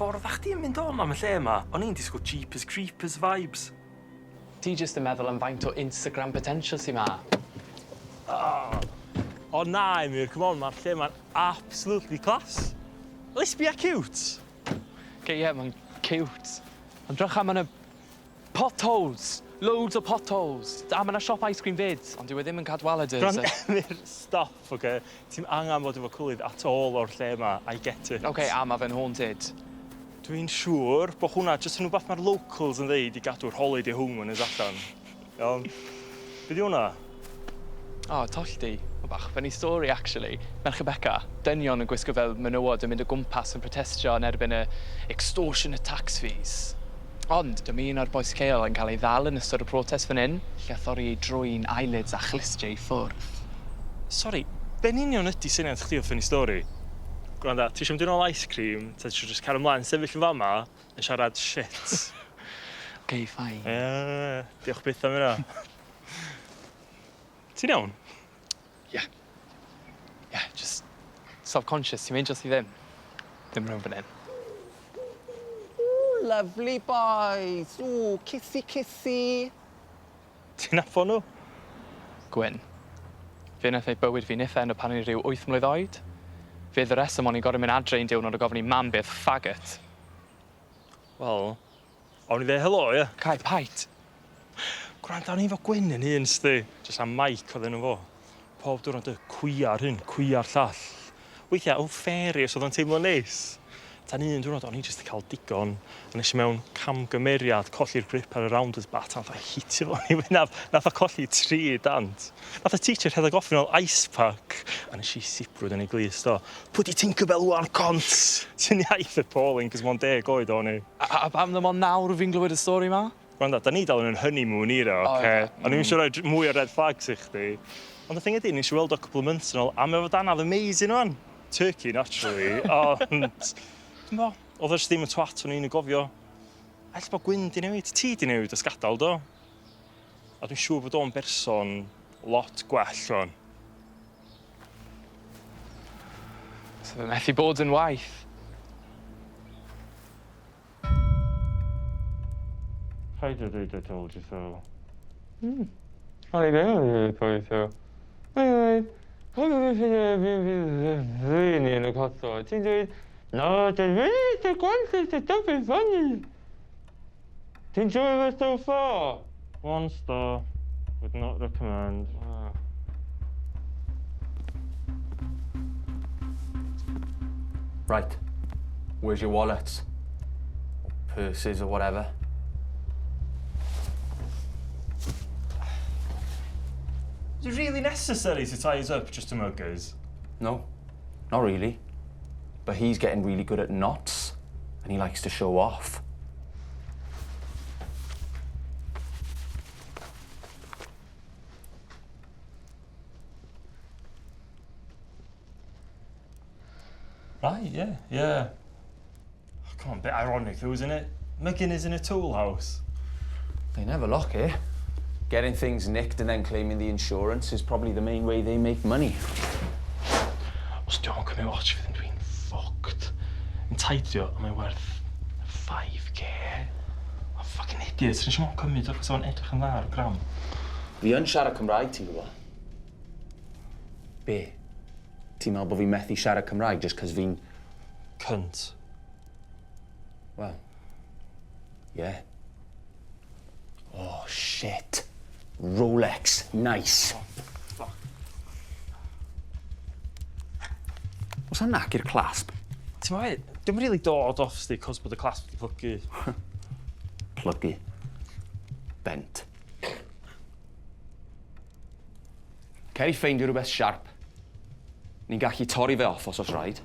Ffordd a chdi yn mynd on am y lle yma, o'n i'n disgwyl Jeepers Creepers vibes. Ti jyst yn meddwl am faint o Instagram potential sy 'ma. Oh. O na, Emyr, come on, mae'r lle ma'n absolutely class. Let's be a cute. Okay, yeah, mae'n cute. Ond drycha, ma' 'na potholes! Loads o potholes! A ma' 'na siop ice cream 'fyd, ond dyw e ddim yn Cadwaladers. Gwrand, Emyr, stop, oce? Ti'm angen bod efo cywilydd at all o'r lle 'ma, I get it. Oce, a ma' fe'n haunted. Dwi'n siŵr bo' hwnna jyst yn wbath ma'r locals yn ddeud i gadw'r holiday homeowners allan. Iawn? Be' 'di hwnna? O, tolldi. Ma' bach funny story actually. Merched Beca, dynion yn gwisgo fel menywod yn mynd o gwmpas yn protestio yn erbyn y extortionate tax fees. Ond dyma un o'r bois lleol yn cael ei ddal yn ystod y protest fan hyn, lle a thorri ei drwyn, eyelids a chlustiau i ffwrdd. Sori, be' yn union ydi syniad chdi o funny story? Gwranda, ti isio mynd i nôl ice cream, ta ti isio jyst cario mlaen sefyll yn fama yn siarad shit? Ok, fine. Ie, diolch byth am hynna. Ti'n iawn? Ie. Ie, jyst self-conscious, ti'n meindio ti ddim? Ddim rownd fan hyn. Ooh, lovely boys. Ooh, kissy kissy. Ti'n nabod nhw? Gwyn. Fe nath neud bywyd fi'n uffern o pan o'n i rhyw wyth mlwydd oed. Fe o'dd y reswm o'n i'n gor'o' mynd adre un diwrnod a gofyn i mam be' o'dd faggot. Wel, awn ni ddeu helo, ia? Cai, paid! Gwranda, o'n i efo Gwyn yn hun, sdi. Jyst am mic oedd enw fo. Pob diwrnod y cwiar hyn, cwiar llall. Weithiau, oh fairy, os oedd o'n teimlo neis. Tan un diwrnod, o'n i jyst 'di cael digon, a nes i mewn camgymeriad colli'r grip ar y rounders bat, a nath o hitio fo yn ei wynaf. Nath o colli 3 dant. Nath y teacher rhedeg off yn ôl ice pack, a nes i sibrwd yn ei glust o. "Pwy di Tinkerbell wan, cont?" Sy'n iaith appalling, cos mond 10 oed o'n i. A pam ddim ond nawr fi'n glywed y stori 'ma? Gwranda, da ni dal yn yn honeymoon era, O, oce? ie. O'n i'm eisiau rhoi mwy o red flags i chdi. Ond y thing ydi, nes i weld o couple of months yn ôl, a mae efo danadd amazing wan. Turkey, naturally, ond... Dwi'm bo, oedd o jyst ddim y twat o'n i'n ei gofio. Ella bod Gwyn di newid, ti di newid ers gadael, do? A dwi'n siŵr bod o'n berson lot gwell wan. So fe methu bod yn waith. Paid â dweud I told you so. O'n i ddim yn dweud I told you so. O'n yn y coto. Ti'n dweud, "No, dwi'n mynd i gweld y dyfu fyny." Ti'n joio fe so far? One star. Would not recommend. Ah. Right. Where's your wallets? Or purses or whatever? Is it really necessary to tie us up just to mug us? No, not really. But he's getting really good at knots, and he likes to show off. Right, yeah. Oh, come on, bit ironic though, isn't it? Mugging is in a tool house. They never lock it. Getting things nicked and then claiming the insurance is probably the main way they make money. Os di o'n cymryd watch fi, then dwi'n fucked. Yn tidio, a mae'n werth 5K. Oh, fucking idiot. Nes i'm cymryd achos o'n edrych yn dda ar y gram. Fi yn siarad Cymraeg, ti'n gwybod? Be? Ti'n meddwl bod fi'n methu siarad Cymraeg just cos fi'n... Cunt. Well, yeah. Oh, shit. Rolex. Nice. Fuck. Oes 'na nac i'r clasp? Ti'n meddwl, dwi'n really dod off sti cos bod y clasp wedi plygu. Plygu. Bent. Cer i ffeindio rhywbeth sharp. Ni'n gallu torri fe off os oes rhaid.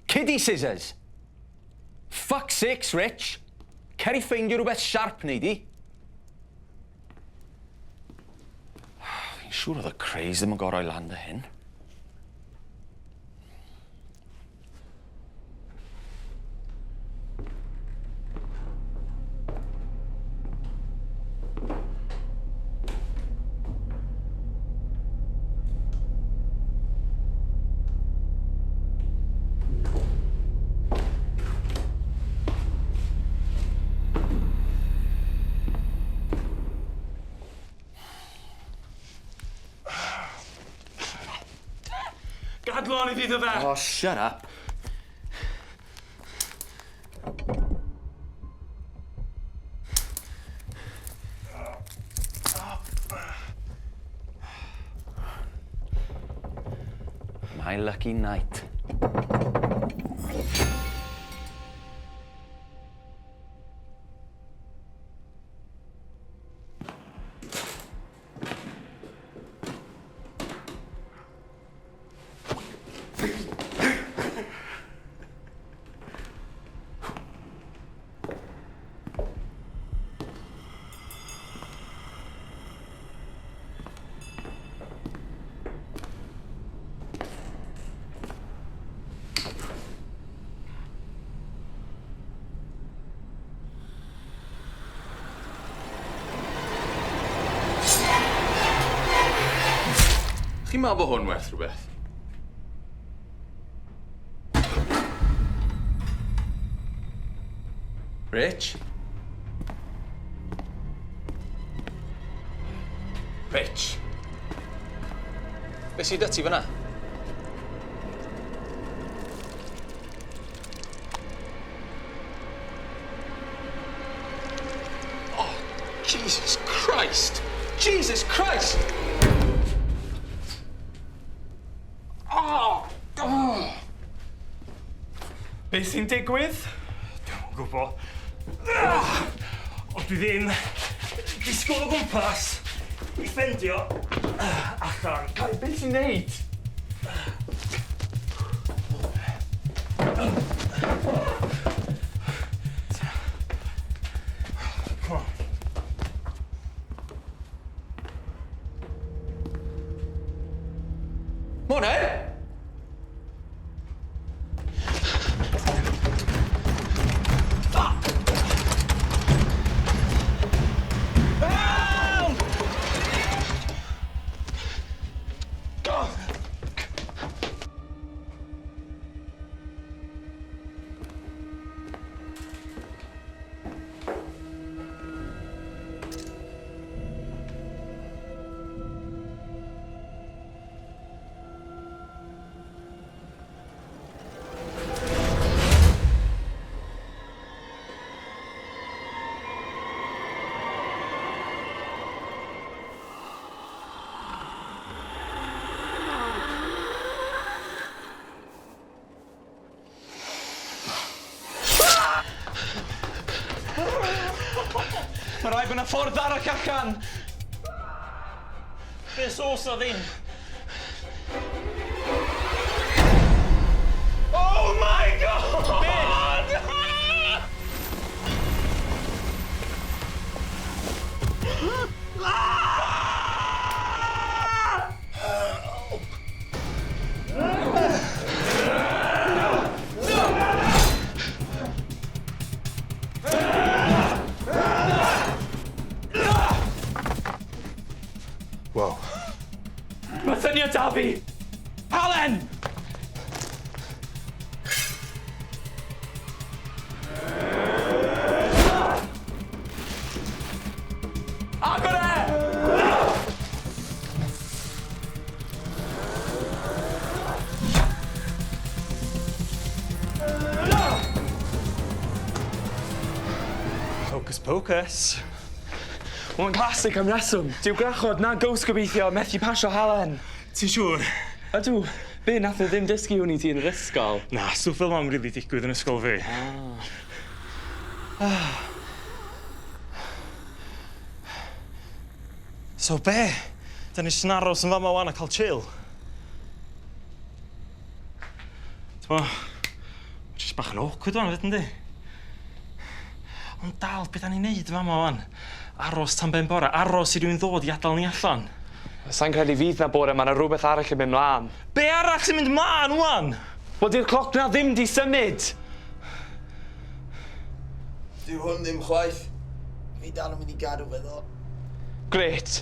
Kiddie scissors! Fuck sakes, Rich! Cer i ffeindio rhywbeth sharp, nei di. Fi'n siŵr oedd y craze ddim yn gorau lan dy hyn. lonydd iddo fe! Oh, shut up. My lucky night. Chi'n meddwl bod hwn werth rhywbeth? Rich? Rich? Be sydd 'da ti fyna? Oh, Jesus Christ! Jesus Christ! Oh! Oh! Be sy'n digwydd? Dwi'm yn gwybod. Ond dwi ddim disgwyl o gwmpas i ffendio allan. Kai, beth ti'n neud? Come on. Morning! Mae rhaid bod 'na ffordd arall allan! Be os oes 'na ddim? Oh my God! Be? Wow. Mae syniad da fi! Halen! Agor e! Hocus pocus. Mae'n classic am reswm. Dyw gwrachod na ghost gobeithio methu pasio halen. Ti'n siŵr? Ydw, be nath e ddim dysgu hwn i ti yn yr ysgol? Na, stwff fel 'ma'm rili digwydd yn ysgol fi. Ah. So be? Da ni jyst yn aros yn fama wan a cael chill? T'mo, ma' jyst bach yn awkward wan 'fyd yndi? Ond dal, be da ni'n neud yn fama wan? Aros tan ben bora, aros i rywun ddod i adael ni allan. Sa'n credu fydd na bore, mae yna rhywbeth arall yn mynd mlaen. Be arall sy'n mynd mlaen wan? Wel, di'r cloc na ddim di symud! Dyw hwn ddim chwaith. Fi dal yn mynd i gadw fe ddo. Grêt.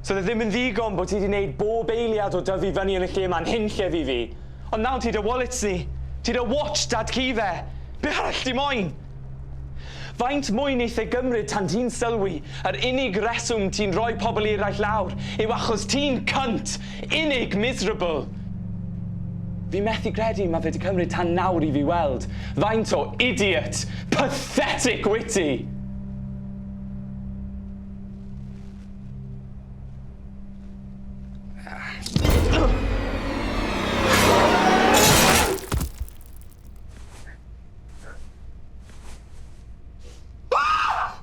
So oedd e ddim yn ddigon bod ti wedi gwneud bob eiliad o dyfu fyny yn y lle yma'n hunllef i fi. Ond nawr ti 'da wallets ni. Ti 'da watch dad cu fe. Be arall ti moyn? Faint mwy neith e gymryd tan ti'n sylwi yr unig reswm ti'n rhoi pobl eraill lawr yw achos ti'n cunt, unig, miserable. Fi methu credu mae fe 'di cymryd tan nawr i fi weld. Faint o idiot! Pathetic wyt ti!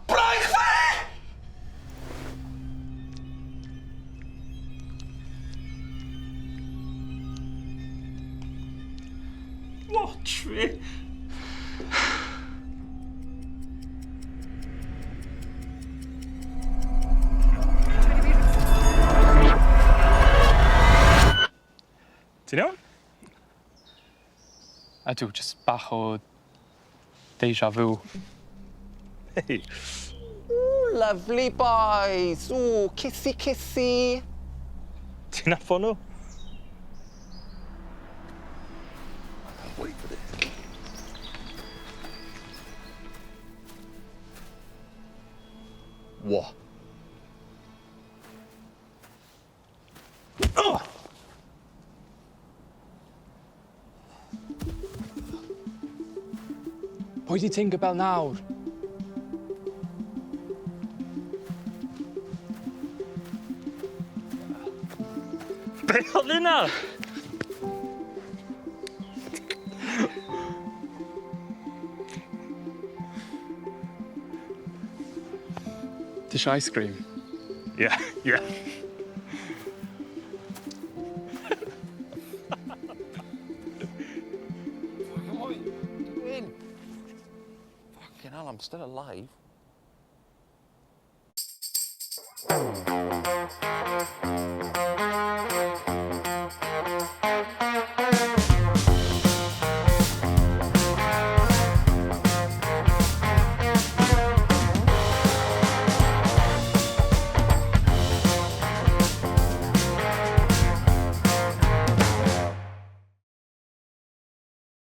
Braich fi! Watch fi! Ti'n iawn? Ydw, jyst bach o deja vu. Hei. Ooh, lovely boys. Ooh, kissy kissy. Ti'n nabod nhw? Wait for this. What? Oh! Pwy di Tinkerbell nawr? Be oedd hynna? Ti isio ice cream? Ie, ie. What are you doing? Fucking hell, I'm still alive.